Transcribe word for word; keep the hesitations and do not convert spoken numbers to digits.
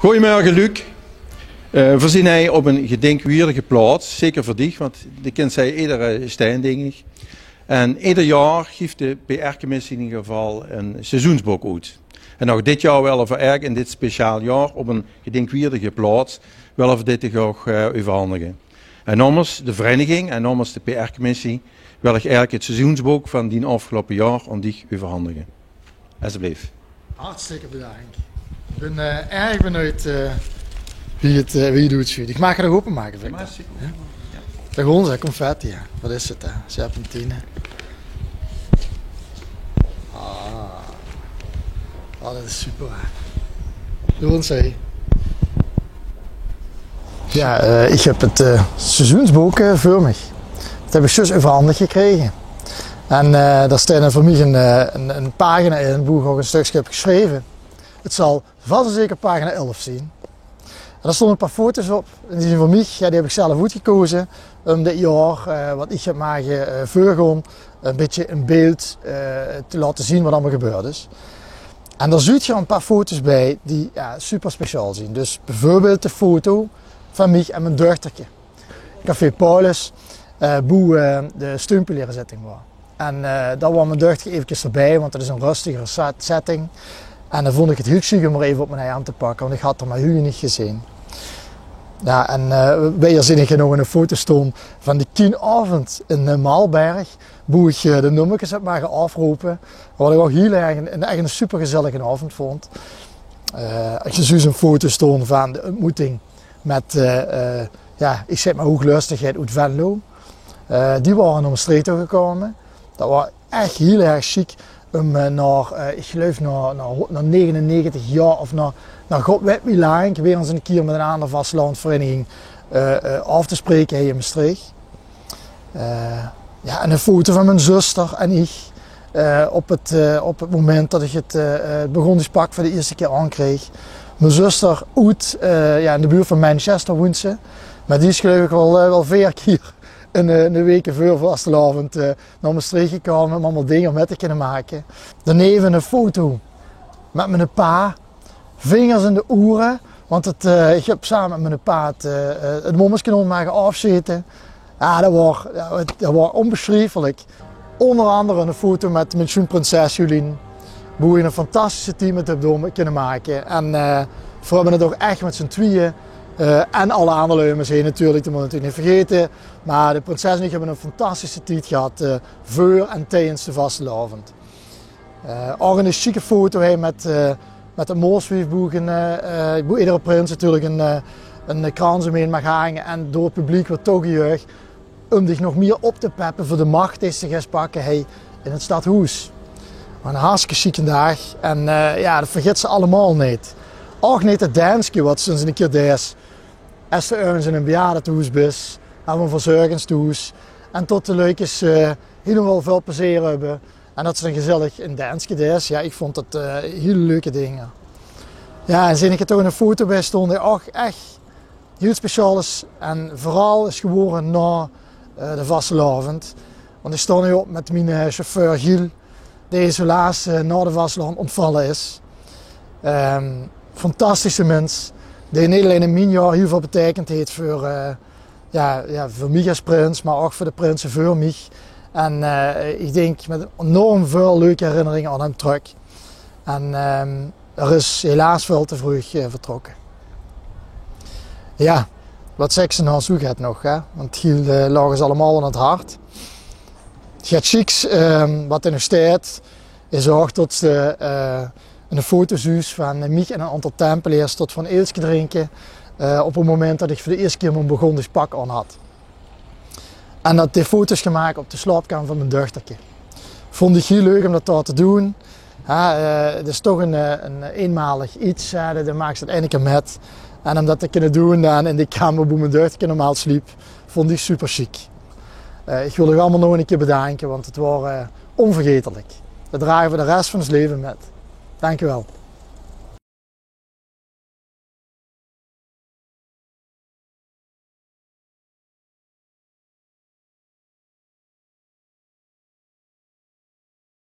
Gojemörge, Luc. Eh, veer zien hei op 'n gedinkwierdege plaots, zeker veur diech, want de kins hei eder stein, dink iech. En eder jaor gief de P R-commissie in eder geval e seizoensbook oet. En ouch dit jaor wèlle veer eigelek in dit speciaal jaor op 'n gedinkwierdege plaots wèlle veer dit toch ouch, eh, euverhandige. En naomens de vereiniging en naomens de P R-commissie wèl iech eigelek 't seizoensbook vaan dien aofgeloupe jaor aon diech euverhandige. Estebleef. Hartstikke bedaank. Iech bin, eh, erg benuid, eh, wie 't, eh, wie 't oetzuut. Iech maag 'm nog opemake, vin iech. Dao goon ze, confetti, jao. Wat is 't, hè? Serpentine. Ah. Oh, dat is super, hè. Doe ons, hè. Jao, eh, iech höb 't, eh, seizoensbook, eh, veur miech. Dat höb iech zjus euverhandig gekrege. En, eh, dao steit veur miech 'n, eh, 'n, 'n pagina in, boe iech ouch e stökske höb gesjreve. 't Zal vas en zeker pagina elf zien. En dao stoonte e paar foto's op. En die zien vaan miech. Jao, die höb iech zelf oetgekoze um dit jaor, eh, wat iech höb mage, eh, veurgoon, e bitteke in beeld, eh, te laote zien wat allemaol gebäörd is. En dao zuut geer e paar foto's bij die, jao, super speciaal zien. Dus beveurbeeld de foto vaan miech en mien duchterke. Café Paulus, eh, boe, eh, de steunpilierezitting waor. En, eh, dao waor mien duchterke eve d'rbij, want dat is 'n röstigere set-, setting. En daan voont iech 't hiel sjiek um 'r eve op mien hei aon te pakke, want iech had 'r mer hiel weinig gezeen. Jao, en, eh, bij häör zien iech nog 'n foto stoon vaan de kienavend in, eh, Malberg, boe iech, eh, de nummerkes höb mage aofrope. Wat iech ouch hiel erg 'n, 'n, ech 'n supergezèllege aovend voont. Eh, iech zien zjus 'n foto stoon vaan de ontmoeting mèt, eh, eh, jao, iech zègk mer hoeglöstegheid oet Venlo. Eh, die waore nao Mestreech touw gekoume. Dat waor ech hiel erg sjiek um, eh, nao, eh, iech geluif nao, nao, nao negenennegentig jaor of nao, nao god weit wie laank, weer ins 'ne kier mèt 'n aander vastelaovesvereiniging, eh, eh, aof te spreke hei in Mestreech. Eh, jao, en 'n foto vaan mien zuster en iech, eh, op 't, eh, op 't momint tot iech 't, eh, eh, 't Bourgondisch pak veur de ierste kier aonkreeg. Mien zuster oet, eh, jao, in de buurt vaan Manchester woent ze. Meh die is geluif iech wel, eh, wel veer kier in, eh, in de weke veur vastelaovend, eh, nao Mestreech gekoume um allemaol dinger mèt te kinne make. Daoneve 'n foto mèt miene pa. Vingers in de oere, want 't, eh, iech höb same mèt miene pa 't, eh, eh, 't mómmeske aon mage aofzete. Jao, dat waor, jao, 't, dat waor onbesjrieflek. Oonder andere 'n foto mèt mien sjoenprinses Jolien, boe iech 'n fantastische tied mèt höb door kinne make. En, eh, veer höbbe 't ouch ech mèt z'n twieë, eh, en alle aander lui um us heen natuurlek, dat moot iech natuurlek neet vergete. Meh de prinses en iech höbbe 'n fantastische tied gehad, eh, veur en tijens de vastelaovend. Eh, ouch 'n sjieke foto, hè, mèt, eh, mèt 't Mooswief boe, eh, eh, boe eder prins natuurlek 'n, eh, 'ne krans umheen maag hange en door 't publiek weurt touwgejuich um diech nog mie op te peppe veur de mach die ste geis pakke, hè, in 't stadhoes. Meh 'n hartstikke sjieken daag. En, eh, jao, dat vergits te allemaol neet. Ouch neet 't daanske wat ste ins 'ne kier deis. Es te örges in e bejaardetehoes bis, of e verzörgingstehoes. En tot de luikes, eh, hielemaol väöl plezeer höbbe. En tot ze daan gezèllek e daanske deis. Jao, iech voont dat, eh, hiel leuke dinger. Jao, en zien iech 't toch in 'n foto bij stoon, die ouch ech hiel speciaal is. En veural is gewore nao, eh, de vastelaovend. Want iech stoon noe op mèt miene, eh, chauffeur Giel, dee helaas, eh, nao de vastelaovend oontvalle is. Ehm, fantastische mins, dee neet allein in mien jaor hiel väöl beteikend heet veur, eh, jao, jao, veur miech es prins, meh ouch veur de prinse veur miech. En, eh, iech dink mèt enorm väöl leuke herinneringe aon häöm trök. En, ehm, 'r is helaas väöl te vreug, eh, vertrokke. Jao, wat zègk ze noe, zoe get nog, hè? Want Giel, eh, laog us allemaol aon 't hart. Get sjieks, ehm, wat 'r nog steit, is ouch tot ste, eh, 'n foto zuus vaan, eh, miech en 'n aontal Tempeleers tot v'r 'n eelske drinke, eh, op 't momint tot iech veur de ierste kier mien Bourgondisch pak aon had. En dat, die foto is gemaak op de slaopkamer vaan mien duchterke. Voont iech hiel leuk um dat dao te doen. Jao, eh, 't is toch 'n, eh, 'n einmaolig get, hè, dat, dat maaks te eine kier mèt. En um dat te kinne doen daan in de kamer boe mien duchterke normaal sliep, voont iech super sjiek. Eh, iech wèl uuch allemaol nog 'ne kier bedaanke, want 't waor, eh, onvergetelek. Dat drage v'r de res vaan us leve mèt. Daank uuch wel.